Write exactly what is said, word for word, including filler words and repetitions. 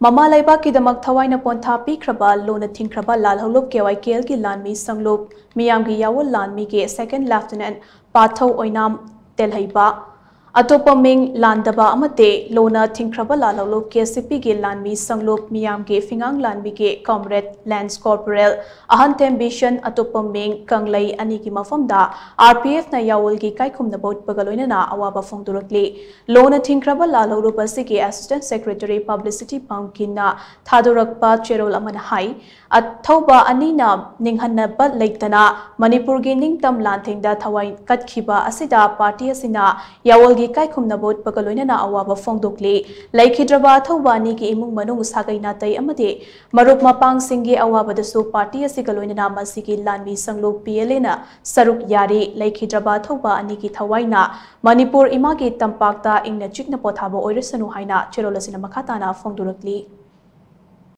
ꯃꯃꯥ ꯂꯩꯕꯥꯛꯀꯤꯗꯃꯛ ꯊꯋꯥꯏꯅ ꯄꯣꯟꯊꯥ ꯄꯤꯈ꯭ꯔꯕ ꯂꯣꯅ ꯊꯤꯡꯈ꯭ꯔꯕ ꯂꯥꯜꯍꯧꯂꯨꯞ KYKLꯒꯤ ꯂꯥꯟꯃꯤ ꯁꯪꯂꯨꯞ ꯃꯤꯌꯥꯝꯒꯤ ꯌꯥꯑꯣꯜ ꯂꯥꯟꯃꯤꯒꯤ second lieutenant ꯄꯥꯊꯧ ꯑꯣꯏꯅꯥꯝ ꯇꯦꯜꯍꯩꯕ, ꯑꯇꯣꯞꯄ ꯃꯤꯡ ꯂꯥꯟꯗꯕ ꯑꯃꯗꯤ ꯂꯣꯅ ꯊꯤꯡꯈ꯭ꯔꯕ ꯂꯥꯜꯍꯧꯂꯨꯞ KCPꯒꯤ ꯂꯥꯟꯃꯤ ꯁꯪꯂꯨꯞ ꯃꯤꯌꯥꯝꯒꯤ ꯐꯤꯉꯥꯡ ꯂꯥꯟꯃꯤꯒꯤ comrade Lance Corporal ꯑꯍꯟꯊꯦꯝ ꯕꯤꯁꯟ, ꯑꯇꯣꯞꯄ ꯃꯤꯡ ꯀꯪꯂꯩ ꯑꯅꯤꯒꯤ ꯃꯐꯝꯗ RPFꯅ ꯌꯥꯑꯣꯜꯒꯤ ꯏꯀꯥꯏꯈꯨꯝꯅꯕ ꯎꯠꯄꯒ ꯂꯣꯏꯅꯅ ꯑꯋꯥꯕ ꯐꯣꯡꯗꯣꯔꯛꯂꯤ꯫ ꯂꯣꯅ ꯊꯤꯡꯈ꯭ꯔꯕ ꯂꯥꯜꯍꯧꯂꯨꯞ ꯑꯁꯤꯒꯤ Assistant Secretary Publicity ꯄꯝꯀꯤꯟꯅ ꯊꯥꯗꯣꯔꯛꯄ ꯆꯦꯔꯣꯜ ꯑꯃꯅ ꯍꯥꯏ, ꯑꯊꯧꯕ ꯑꯅꯤꯅ ꯅꯤꯡꯍꯟꯅꯕ ꯂꯩꯇꯅ ꯃꯅꯤꯄꯨꯔꯒꯤ ꯅꯤꯡꯇꯝ ꯂꯥꯟꯊꯦꯡꯗ ꯊꯋꯥꯏ ꯀꯠꯈꯤꯕ ꯑꯁꯤꯗ party ꯑꯁꯤꯅ ꯌꯥꯑꯣꯜꯒꯤ ꯏꯀꯥꯏꯈꯨꯝꯅꯕ ꯎꯠꯄꯒ ꯂꯣꯏꯅꯅ ꯑꯋꯥꯕ ꯐꯣꯡꯗꯣꯛꯂꯤ꯫ ꯂꯩꯈꯤꯗ꯭ꯔꯕ ꯑꯊꯧꯕ ꯑꯅꯤꯒꯤ ꯏꯃꯨꯡ ꯃꯅꯨꯡ, ꯁꯥꯒꯩ ꯅꯥꯇꯩ ꯑꯃꯗꯤ ꯃꯔꯨꯞ ꯃꯄꯥꯡꯁꯤꯡꯒꯤ ꯑꯋꯥꯕꯗꯁꯨ party ꯑꯁꯤꯒ ꯂꯣꯏꯅꯅ ꯃꯁꯤꯒꯤ ꯂꯥꯟꯃꯤ ꯁꯪꯂꯨꯞ PLAꯅ ꯁꯔꯨꯛ ꯌꯥꯔꯤ꯫ ꯂꯩꯈꯤꯗ꯭ꯔꯕ ꯑꯊꯧꯕ ꯑꯅꯤꯒꯤ ꯊꯋꯥꯏꯅ ꯃꯅꯤꯄꯨꯔ ꯏꯃꯥꯒꯤ ꯇꯝꯄꯥꯛꯇ ꯏꯪꯅ ꯆꯤꯛꯅ ꯄꯣꯊꯥꯕ ꯑꯣꯏꯔꯁꯅꯨ ꯍꯥꯏꯅ ꯆꯦꯔꯣꯜ ꯑꯁꯤꯅ ꯃꯈꯥ ꯇꯥꯅ ꯐꯣꯡꯗꯣꯔꯛꯂꯤ꯫